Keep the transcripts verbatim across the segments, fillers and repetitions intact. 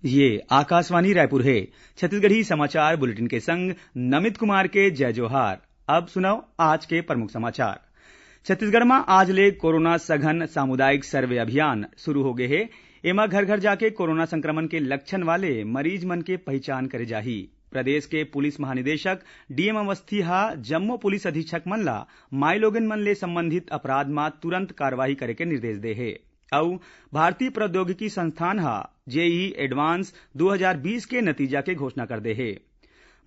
ये आकाशवाणी रायपुर हे। छत्तीसगढ़ी समाचार बुलेटिन के संग नमित कुमार के जय जोहार। अब सुनव आज के प्रमुख समाचार। छत्तीसगढ़ म आज ले कोरोना सघन सामुदायिक सर्वे अभियान शुरू हो गे हे। एमा घर-घर जाके कोरोना संक्रमण के लक्षण वाले मरीज मन के पहिचान करे जाही। प्रदेश के पुलिस महानिदेशक डीएम अवस्थी ह जम्मो पुलिस अधीक्षक मन ला माईलोगिन मन ले संबंधित अपराध म तुरंत कार्रवाई करे के निर्देश दे हे। अउ भारतीय प्रौद्योगिकी संस्थान ह जेई एडवांस दू हजार बीस के नतीजा के घोषणा कर दे हे।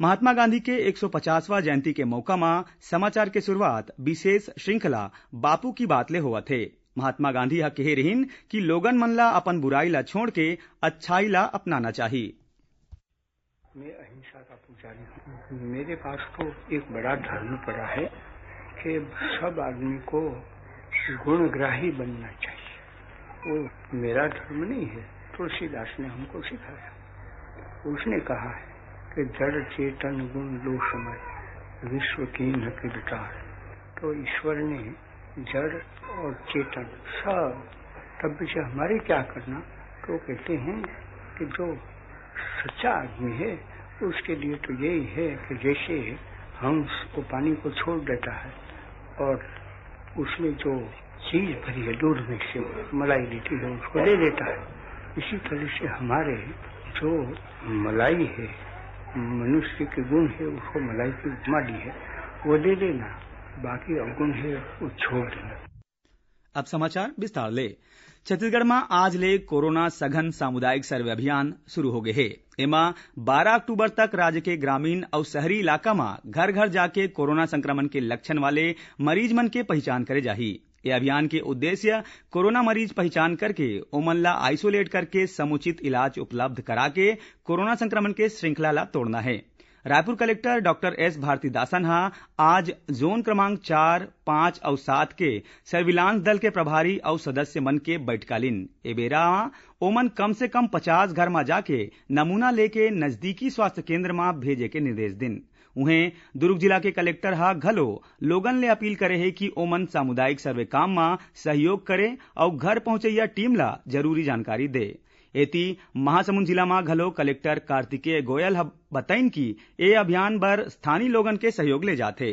महात्मा गांधी के एक सौ पचासवां जयंती के मौका म समाचार के शुरुआत विशेष श्रृंखला बापू की बात ले होवत हे। महात्मा गांधी ह कहे रिहिन कि लोगन मन ला अपन बुराई ला छोड़ के अच्छाई ला अपनाना चाही। मैं अहिंसा का पुजारी हूँ। मेरे पास तो एक बड़ा धर्म पड़ा है कि सब आदमी को गुणग्राही बनना चाहिए। वो मेरा धर्म नहीं है, तुलसीदास ने हमको सिखाया। उसने कहा है कि जड़ चेतन गुण लो समय, विश्व कीन्ह किरतार। तो ईश्वर ने जड़ और चेतन सब, तब से हमारे क्या करना? तो कहते हैं कि जो सच्चा आदमी है, उसके लिए तो यही है कि जैसे हंस को पानी को छोड़ देता है और उसमें जो चीज भरी है दूध में से, मलाई निकली है, उसको ले लेता है, इसी तरह से हमारे जो मलाई है, मनुष्य के गुण है, उसको मलाई की उपमा दी है, वो ले लेना, बाकी अवगुण है, वो छोड़ देना। अब समाचार विस्तार ले। छत्तीसगढ़ म आज ले कोरोना सघन सामुदायिक सर्वे अभियान शुरू हो गे हे। एमा बारह अक्टूबर तक राज्य के ग्रामीण अउ शहरी इलाका म घर-घर जाके कोरोना संक्रमण के लक्षण वाले मरीज मन के पहिचान करे जाही। ए अभियान के उद्देश्य कोरोना मरीज पहिचान करके ओमन ला isolate करके समुचित इलाज उपलब्ध करा के कोरोना संक्रमण के श्रृंखला ला तोड़ना हे। Raipur collector doctor S Bharathidasan ह आज जोन क्रमांक चार, पाँच अउ सात के सर्विलांस दल के प्रभारी अउ सदस्य मन के बैठका लीन। ए बेरा म ओमन कम से कम पचास घर म जाके नमूना लेके नजदीकी स्वास्थ्य केंद्र म भेजे के निर्देश दिन। उहें, दुर्ग जिला के कलेक्टर ह घलो लोगन ले अपील करे हे कि ओमन सामुदायिक सर्वे काम म सहयोग करे अउ घर पहुंचइया टीम ला जरूरी जानकारी दे। एती, महासमुंद जिला म घलो कलेक्टर कार्तिकेय गोयल ह बतइन कि ए अभियान बर स्थानीय लोगन के सहयोग ले जाथे।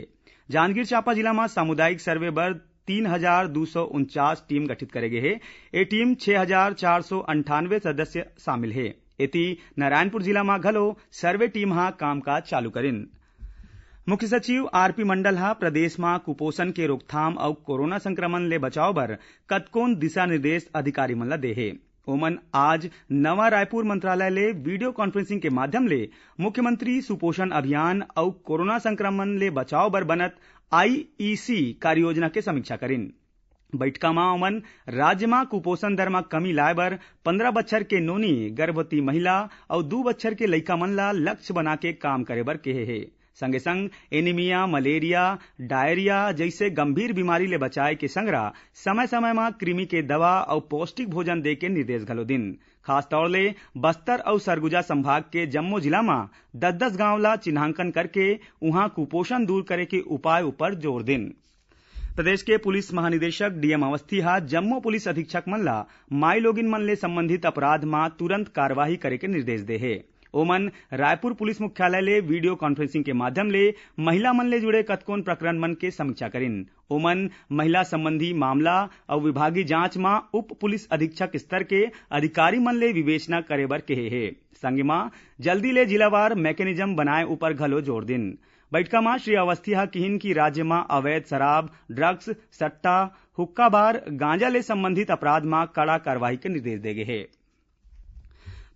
जांजगीर चांपा जिला म सामुदायिक सर्वे बर तीन हजार दू सौ उनचास टीम गठित करे गे हे। ए टीम छह हजार चार सौ अंठानवे सदस्य शामिल हे। एती, नारायणपुर जिला म घलो सर्वे टीम ह कामकाज चालू करिन। मुख्य सचिव आरपी मंडल ह प्रदेश म कुपोषण के रोकथाम अउ कोरोना संक्रमण ले बचाव बर कतकोन दिशा निर्देश अधिकारी मन ल दे हे। ओमन आज नवा रायपुर मंत्रालय ले वीडियो कॉन्फ्रेंसिंग के माध्यम ले मुख्यमंत्री सुपोषण अभियान अउ कोरोना संक्रमण ले बचाव बर बनत आईईसी कार्ययोजना के समीक्षा करिन। बइठका म ओमन राज्य म कुपोषण दर म कमी लाए बर पंद्रह बछर के नोनी, गर्भवती महिला अउ दू बछर के लइका मन ला लक्ष्य बना के काम करे बर केहे हे। संगे संग एनीमिया, मलेरिया, डायरिया जइसे गंभीर बीमारी ले बचाए के संगरा समय-समय म कृमि के दवा अउ पौष्टिक भोजन दे के निर्देश घलो दिन। खासतौर ले बस्तर अउ सरगुजा संभाग के जम्मो जिला म दस दस गांव ला चिन्हांकन करके उहां कुपोषण दूर करे के उपाय ऊपर जोर दिन। प्रदेश के पुलिस महानिदेशक डीएम अवस्थी ह जम्मो पुलिस अधीक्षक मन ला माईलोगिन मन ले संबंधित अपराध म तुरंत कार्यवाही करे के निर्देश दे हे। ओमन रायपुर पुलिस मुख्यालय ले वीडियो कॉन्फ्रेंसिंग के माध्यम ले महिला मन ले जुड़े कतकोन प्रकरण मन के समीक्षा करिन। ओमन महिला संबंधी मामला अउ विभागीय जांच म उप पुलिस अधीक्षक स्तर के अधिकारी मन ले विवेचना करे बर केहे हे। संगे म जल्दी ले जिलावार मैकेनिज्म बनाए ऊपर घलो जोर दिन। बइठका म श्री अवस्थी ह किहिन कि राज्य म अवैध शराब, ड्रग्स, सट्टा, हुक्का बार, गांजा ले संबंधित अपराध म कड़ा कार्रवाई के निर्देश दे गे हे।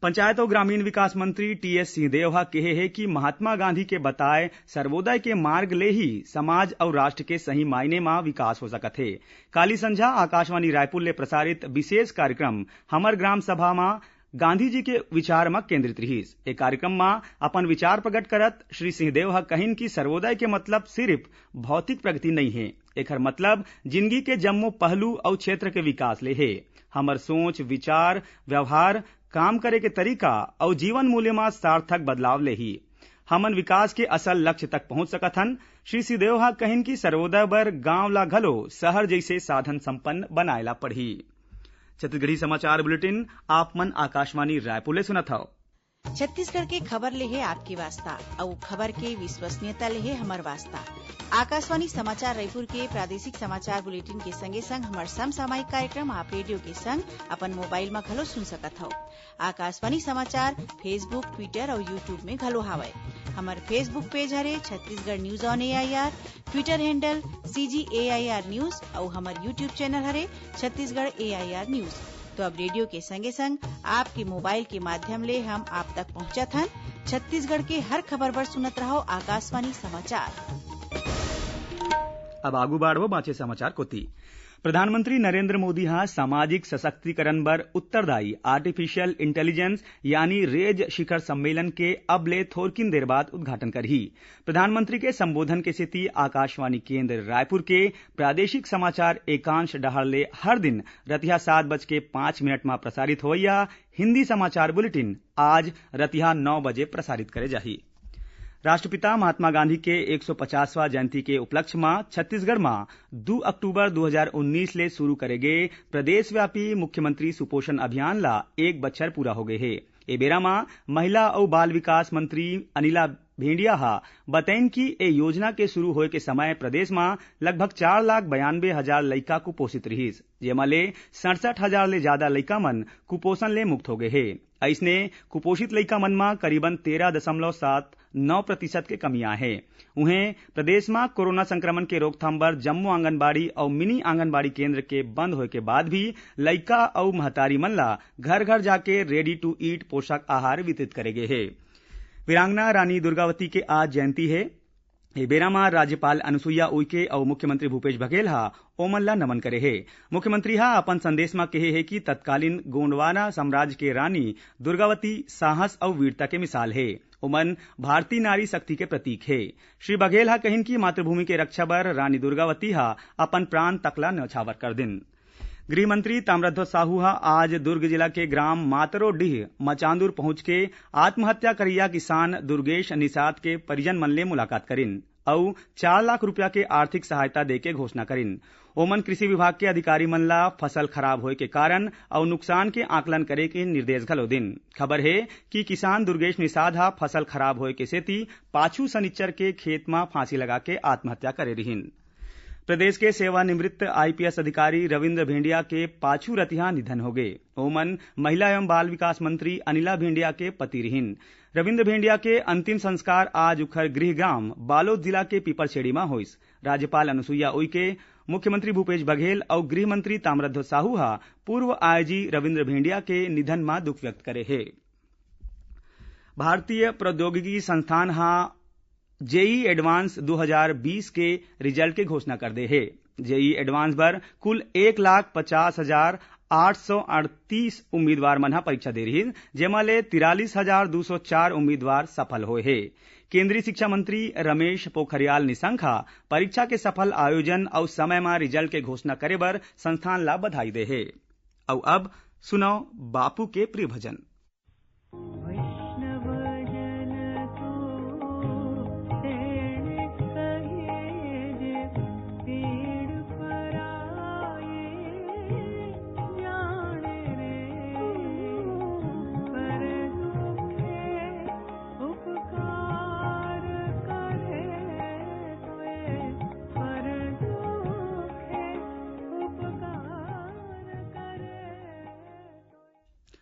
पंचायत अउ ग्रामीण विकास मंत्री टीएस सिंहदेव ह केहे हे कि महात्मा गांधी के बताए सर्वोदय के मार्ग ले ही समाज अउ राष्ट्र के सही मायने म विकास हो सकत हे। काली संझा आकाशवाणी रायपुर ले प्रसारित विशेष कार्यक्रम हमर ग्राम सभा म गांधी जी के विचार म केंद्रित रिहिस। ए कार्यक्रम म अपन विचार प्रकट करत श्री सिंहदेव ह कहिन कि सर्वोदय के मतलब सिर्फ भौतिक प्रगति नइ हे, एखर मतलब जिनगी के जम्मो पहलू अउ क्षेत्र के विकास ले हे। हमर सोच, विचार, व्यवहार, काम करे के तरीका अउ जीवन मूल्य म सार्थक बदलाव ले ही हमन विकास के असल लक्ष्य तक पहुंच सकत हन। श्री सिंहदेव ह कहिन कि सर्वोदय बर गांव ला घलो शहर जइसे साधन संपन्न बनाए ला पड़ही। छत्तीसगढ़ी समाचार बुलेटिन आप मन आकाशवाणी रायपुर ले सुनत हव। छत्तीसगढ़ के खबर ले हे आपके वास्ता, अउ खबर के विश्वसनीयता ले हे हमर वास्ता। आकाशवाणी समाचार रायपुर के प्रादेशिक समाचार बुलेटिन के संगे संग हमर समसामयिक कार्यक्रम आप रेडियो के संग अपन मोबाइल म घलो सुन सकत हव। आकाशवाणी समाचार Facebook, Twitter अउ YouTube में घलो हावय। हमर Facebook पेज हरे Chhattisgarh news on AIR, Twitter handle CG AIR news अउ हमर YouTube चैनल हरे छत्तीसगढ़ एआईआर न्यूज। तो अब रेडियो के संगे संग आपके मोबाइल के माध्यम ले हम आप तक पहुंचत हन। छत्तीसगढ़ के हर खबर बर सुनत रहव आकाशवाणी समाचार। अब आगू बाढ़बो बांचे समाचार कोती। प्रधानमंत्री नरेंद्र मोदी ह सामाजिक सशक्तिकरण बर उत्तरदायी आर्टिफिशियल इंटेलिजेंस यानी रेज शिखर सम्मेलन के अब ले थोरकिन देर बाद उद्घाटन करही। प्रधानमंत्री के संबोधन के सेती आकाशवाणी केंद्र रायपुर के प्रादेशिक समाचार एकांश डहार ले हर दिन रतिहा सात बज के पाँच मिनट म प्रसारित होवइया हिंदी समाचार बुलेटिन आज रतिहा नौ बजे प्रसारित करे जाही। राष्ट्रपिता महात्मा गांधी के एक सौ पचासवां जयंती के उपलक्ष्य म छत्तीसगढ़ म दू अक्टूबर दू हजार उन्नीस ले शुरू करे गे प्रदेशव्यापी मुख्यमंत्री सुपोषण अभियान ला एक बछर पूरा हो गए हे। ए बेरा म महिला अउ बाल विकास मंत्री अनिला भेंडिया ह बतइन कि ए योजना के शुरू होए के समय प्रदेश म लगभग चार लाख बयानबे हजार लइका कुपोषित रिहिस, जेमा ले सड़सठ हजार ले जादा लइका मन कुपोषण ले मुक्त हो गए हे। अइसने कुपोषित लइका मन म करीबन तेरह दशमलव सात नौ प्रतिशत के कमी आए हे। उहें, प्रदेश म कोरोना संक्रमण के रोकथाम बर जम्मो आंगनबाड़ी अउ मिनी आंगनबाड़ी केंद्र के बंद होए के बाद भी लइका अउ महतारी मन ला घर-घर जाके ready to eat पोषक आहार वितरित करे गे हे। वीरांगना रानी दुर्गावती के आज जयंती हे। ए बेरा म राज्यपाल अनुसुईया उइके अउ मुख्यमंत्री भूपेश बघेल ह ओमन ला नमन करे हे। मुख्यमंत्री ह अपन संदेश म केहे हे कि तत्कालीन गोंडवाना साम्राज्य के रानी दुर्गावती साहस अउ वीरता के मिसाल हे। ओमन भारतीय नारी शक्ति के प्रतीक हे। श्री बघेल ह कहिन कि मातृभूमि के रक्षा बर रानी दुर्गावती ह अपन प्राण तक ला न्यौछावर कर दिन। गृह मंत्री ताम्रध्वज साहू ह आज दुर्ग जिला के ग्राम मातरोडीह मचांदुर पहुंच के आत्महत्या करइया किसान दुर्गेश निषाद के परिजन मन ले मुलाकात करिन अउ चार लाख रुपया के आर्थिक सहायता दे के घोषणा करिन। ओमन कृषि विभाग के अधिकारी मन ला फसल खराब होए के कारण अउ नुकसान के आकलन करे के निर्देश घलो दिन। खबर हे कि किसान दुर्गेश निषाद ह फसल खराब होए के सेती पाछू सनिच्चर के खेत म फांसी लगा के आत्महत्या करे रिहिन। प्रदेश के सेवानिवृत्त आईपीएस अधिकारी रविंद्र भेंडिया के पाछू रतिहा निधन होगे। ओमन महिला एवं बाल विकास मंत्री अनिला भेंडिया के पति रिहिन। रविंद्र भेंडिया के अंतिम संस्कार आज उखर गृह ग्राम बालोद जिला के पीपरछेड़ी म होइस। राज्यपाल अनुसुईया उइके, मुख्यमंत्री भूपेश बघेल अउ गृह मंत्री ताम्रध्वज साहू ह पूर्व आईजी रविंद्र भेंडिया के निधन म दुख व्यक्त करे हे। भारतीय प्रौद्योगिकी संस्थान ह जेई एडवांस दू हजार बीस के रिजल्ट के घोषणा कर दे हे। जेई एडवांस बर कुल एक लाख पचास हजार आठ सौ अड़तीस उम्मीदवार मन ह परीक्षा दे रिहिस, जेमा ले तिरालीस हजार दू सौ चार उम्मीदवार सफल होए हे। केंद्रीय शिक्षा मंत्री रमेश पोखरियाल निशंक ह परीक्षा के सफल आयोजन अउ समय म रिजल्ट के घोषणा करे बर संस्थान ला बधाई दे हे। अउ अब सुनव बापू के प्रिय भजन।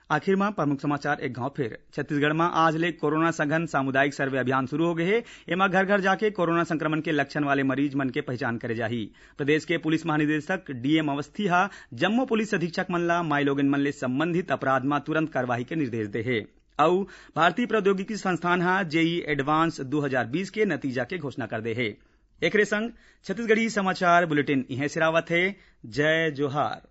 आखिर म प्रमुख समाचार एक घाव फेर। छत्तीसगढ़ म आज ले कोरोना सघन सामुदायिक सर्वे अभियान शुरू हो गए हे। एमा घर-घर जाके कोरोना संक्रमण के लक्षण वाले मरीज मन के पहचान करे जाही। प्रदेश के पुलिस महानिदेशक डीएम अवस्थी ह जम्मो पुलिस अधीक्षक मन ला माई लोगिन मन ले संबंधित अपराध म तुरंत कार्यवाही के निर्देश दे हे। अउ भारतीय प्रौद्योगिकी संस्थान ह जेई एडवांस दू हजार बीस के नतीजा के घोषणा कर दे हे। एकरे संग छत्तीसगढ़ी समाचार बुलेटिन इहें सिरावत हे। जय जोहार।